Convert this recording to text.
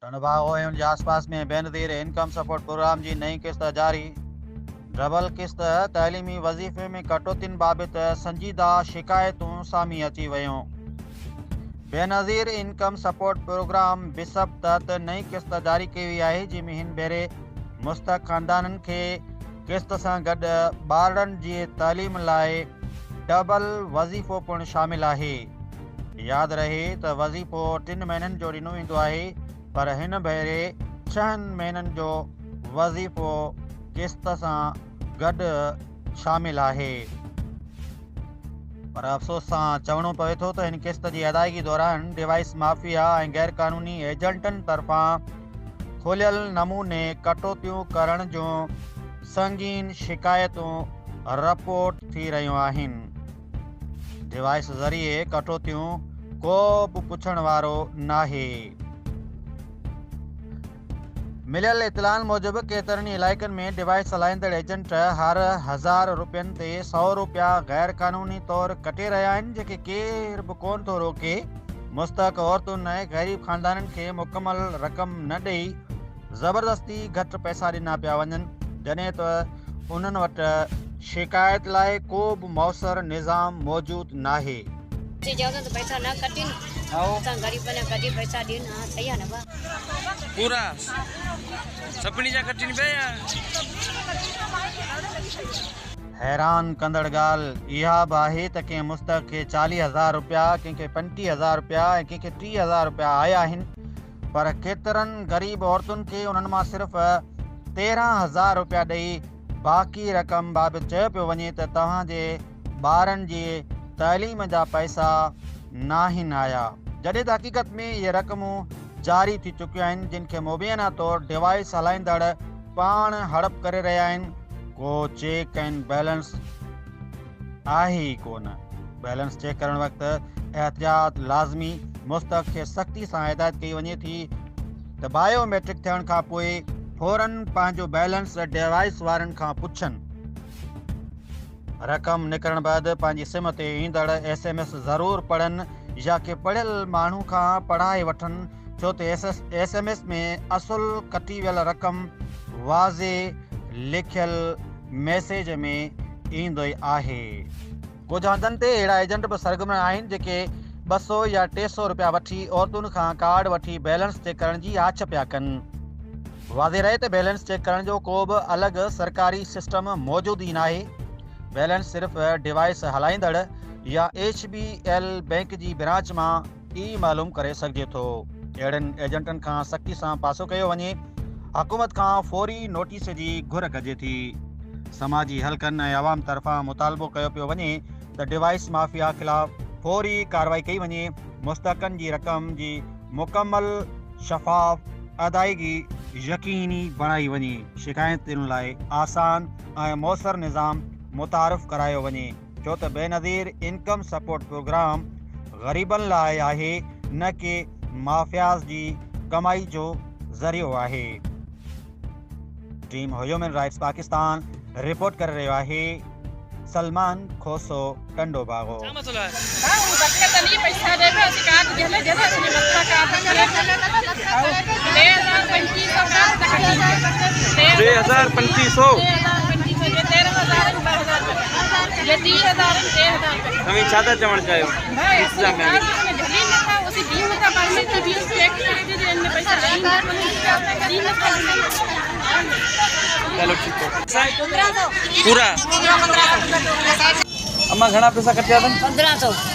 ٽنڊوباغو ۽ ان جي آس پاس ۾ Benazir income support programme جي نئين قسط جاري، ڊبل قسط تعليمي وظيفي ۾ ڪٽوتين بابت سنجيده شڪايتون سامهين اچي ويون. بينظير انڪم سپورٽ پروگرام بسپ تحت نئين قسط جاري ڪئي وئي آهي جنهن ۾ هن ڀيري مستحق خاندانن کي قسط سان گڏ ٻارڙن جي تعليم لاء ڊبل وظيفو پڻ شامل آهي. ياد رهي ته وظيفو ٽن مهينن جو ڏنو ويندو آهي پر هن ڀيري ڇهن مهينن جو وظيفو قسط سان گڏ شامل آهي. پر افسوس سان چوڻو پوي ٿو ته هن قسط جي ادائيگي دوران ڊوائيس مافيا ۽ غيرقانوني ايجنٽن طرفان کليل نموني ڪٽوتيون ڪرڻ جون سنگين شڪايتون رپورٽ ٿي رهيون آهن. ڊوائيس ذريعي ڪٽوتيون ڪو به پڇڻ وارو ناهي. مليل اطلاعن موجب ڪيترن ئي علائقن ۾ ڊوائيس هلائيندڙ ايجنٽ هر هزار روپين تي سئو روپيا غير قانوني طور ڪٽي رهيا آهن جيڪي ڪير به ڪونه ٿو روڪي. مستحق عورتن ۽ غريب خاندانن کي مڪمل رقم نه ڏئي زبردستي گهٽ پئسا ڏنا پيا وڃن جڏهن ته انهن وٽ شڪايت لاء ڪو به موثر نظام موجود ناهي. اسين چئون ٿا ته پئسا نه ڪٽين اسان غريبن جا ڪڍي پئسا ڏين ها صحيح آ نه ڀا. پورا سڀني جا ڪٽين پيا يا. حيران ڪندڙ ڳالهه اها به آهي ته ڪنهن مستحق کي 40 هزار رپيا، ڪنهن کي 35 هزار رپيا ۽ ڪنهن کي 30 هزار رپيا آيا آهن پر ڪيترن غريب عورتن کي انهن مان صرف 13 هزار رپيا ڏئي باقي رقم بابت چيو پيو وڃي ته توهان جي ٻارن جي تعليم جا پئسا ناهن آيا جڏهن ته حقيقت ۾ اهي رقمون جاري ٿي چڪيون آهن جن کي مبينا طور ڊوائيس هلائيندڙ پاڻ هڙپ ڪري رهيا آهن ڪو چيڪ اينڊ بيلنس آهي ئي ڪو نه. بيلنس چيڪ ڪرڻ وقت احتياط لازمي، مستحق کي سختي سان هدايت ڪئي وڃي ٿي ته بايو ميٽرڪ ٿيڻ کان پوء فورن پنهنجو بيلنس ڊوائيس وارن کان پڇن. رقم نڪرڻ بعد پنهنجي سم تي ايندڙ ايس ايم ايس ضرور پڙهن يا ڪنهن پڙهيل ماڻهو کان پڙهائي وٺن ڇو ته ايس ايم ايس ۾ اصل ڪٽي ويل رقم واضح لکيل ميسيج ۾ ايندو آهي. ڪجهه هنڌن تي اهڙا ايجنٽ به سرگرم آهن جيڪي 200 يا 300 رپيا وٺي عورتن کان ڪارڊ وٺي بيلنس چيڪ ڪرڻ جي آڇ پيا ڪن. واضح رهي ته بيلنس چيڪ ڪرڻ جو ڪو به الڳ سرڪاري سسٽم موجود ئي ناهي. بيلنس صرف ڊوائيس هلائيندڙ يا ايڇ بي ايل بئنڪ جي برانچ مان ئي معلوم ڪري سگهجي ٿو. اهڙن ايجنٽن کان سختي سان پاسو ڪيو وڃي. حڪومت کان فوري نوٽيس جي گهر ڪجي ٿي. سماجي حلقن ۽ عوام طرفان مطالبو ڪيو پيو وڃي ته ڊوائيس مافيا خلاف فوري ڪارروائي ڪئي وڃي، مستحقن جي رقم جي مڪمل شفاف ادائيگي يقيني بڻائي وڃي، شڪايتن لاء آسان ۽ موثر نظام متعارف ڪرايو وڃي. ڇو ته بينظير انڪم سپورٽ پروگرام غريبن لاء آهي نه ڪي مافياز جي ڪمائي جو ذريعو آهي. Team human rights Pakistan report ڪري رهيو آهي سلمان کوسو ٽنڊو باغو. ڇا مسئلو آهي؟ 3025 سو. توهين ڇا ٿا چوڻ چاهيو؟ پورا اما گهڻا پئسا ڪٽيا اٿن؟ 1500.